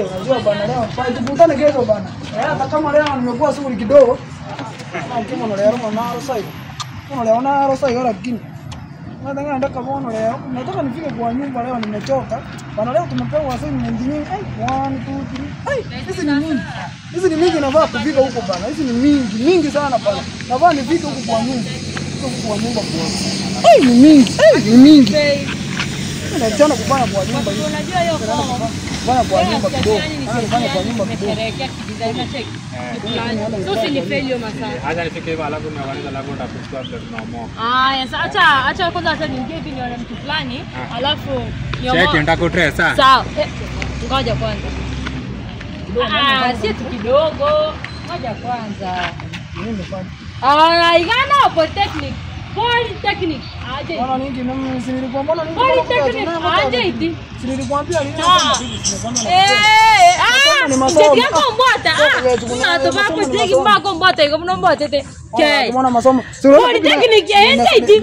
Unajua bana leo tukutane kesho bana. Hata kama leo nimekuwa shughuli kidogo. Na kama leo na rosa. Kuna leo na rosa lakini nataka nataka bono leo. Nataka nifike kwa nyumba leo nimechoka. Bana leo tumepewa assignment nyingi. 1 2 3. Hizi ni mingi. Hizi ni mingi nafaa kufika huko bana. Hizi ni mingi, mingi sana bana. Nafaa nifike huko kwa nyumba. Huko kwa nyumba kwa. Ni mingi. Ni mingi. Naachana kufanya kwa nyumba hiyo. Unajua hiyo kwa. Kufanya kwa nyumba kidogo. Kufanya kwa nyumba kidogo. Nimesherehekea kidesign check. Sio ni fail masaa. Acha nifike hivyo alafu niangalie alafu nitakuchukua vile tunaomoa. Haya, sasa acha kwanza acha niingie hivi nione mtu fulani alafu niomoa. Cheki nitakutrace sawa. Sawa. Ngoja kwanza. Si tu kidogo. Ngoja kwanza. Igana Polytechnic. Polytechnic. Aje. Mbona ningi mimi si nilikwambia mbona ningi? Polytechnic aje iti. Si nilikwambia nini kama ni masomo. Ndiye kombota. Na to bako tiki mbako mbota iko mno mbota te. Ke. Mbona masomo? Polytechnic aje iti.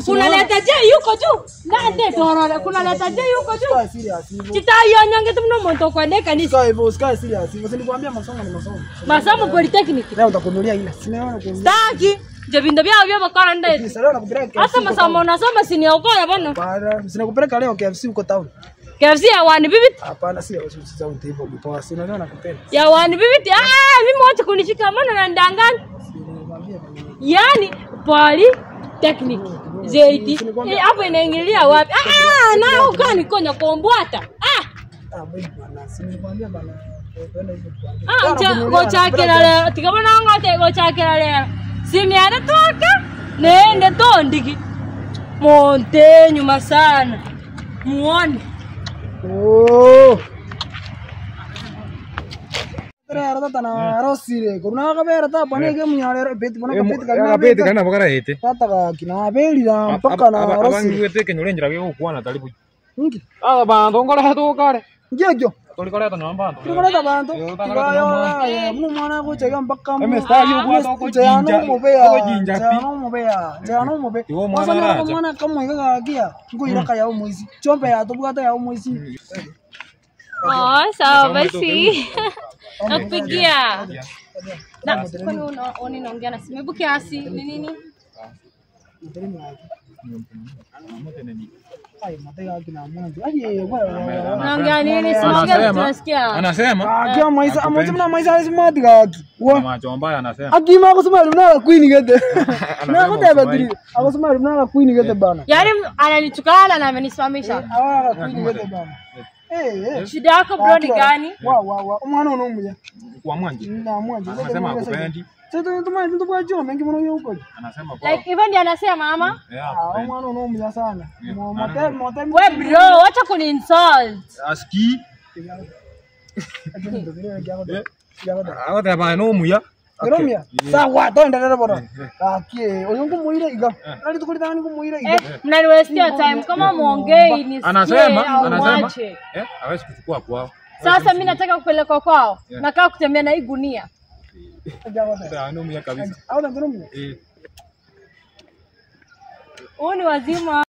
Kuna leta je yuko juu. Na nde torora kuna leta je yuko juu. Chitayo nyonge tumno monto kwa ne kanisa. Sika hivyo, sika serious. Hivyo si nilikwambia masomo ni masomo. Masomo Polytechnic. Leo utakunulia ila. Sina kunulia. Staki. Jebinda bya bakora nde. Hata masomo unasoma si ni ukora bana. Bana, sina kupeleka leo KFC huko town. KFC ya wani bibi? Hapana, si sauti hivyo kwa si unaona nakupenda. Ya wani bibi? Mimi mwacha kunishika maana unanidanganya. Yaani Polytechnic. Zaidi. Hapo inaingilia wapi? Na ukani konya kombwata. Mimi bana, si nilikwambia bana. Gochakira leo. Tikabona ngote gochakira leo. Simiana toka nende tondiki monte nyuma sana muone tata na rosire kuna kabera ta pane ke munyale beti bona kabeti kana kabeti kana bakara ete tata kina belira mpaka na rosire abangwete kenyole njira ge gukwana talibu ngi bantu ngora tukare ngekyo tulikoleta nyomba tulikoleta bantu tukayo mu mwana kucheka mpaka mu mwana kama ikakia nguira ya mwezi chombe ya tubwata ya mwezi. Sawa basi. Nakupigia. Na kwani unaona naongea na simu? Hebu kiasi ni nini? Unaongea nini? Siongea tunasikia. Anasema. Akiwa maisha amesema maisha smart gaki. Macho mbaya anasema. Akima kusema mnala queen gete. Na kote badri. Akosema mnala queen gete bana. Yaani ananichukana na amenisimamisha. Queen gete bana. Shida yako bro ni gani? Wa umwana unomuya. Kwa mwanje. Na mwanje. Anasema akupendi. Sasa tumai kwa joma mengi mwana yuko. Anasema kwa. Like even ndiye anasema ama? Mwana unomuya sana. Motel motel. We bro, wacha kuni insult. Aski. Awata ba no muya. Romia. Sawa, tonda bora. Aki, oyongo muire iga. Nali tukulita nani kumuire iga. Mnaniwestia time kama muongei nisikie. Anasema. Hawezi kuchukua kwao. Sasa mimi nataka kupelekwa kwao. Nakaa kutembea na hii gunia. Ndio kabisa. Au ndio? Huu ni wazima.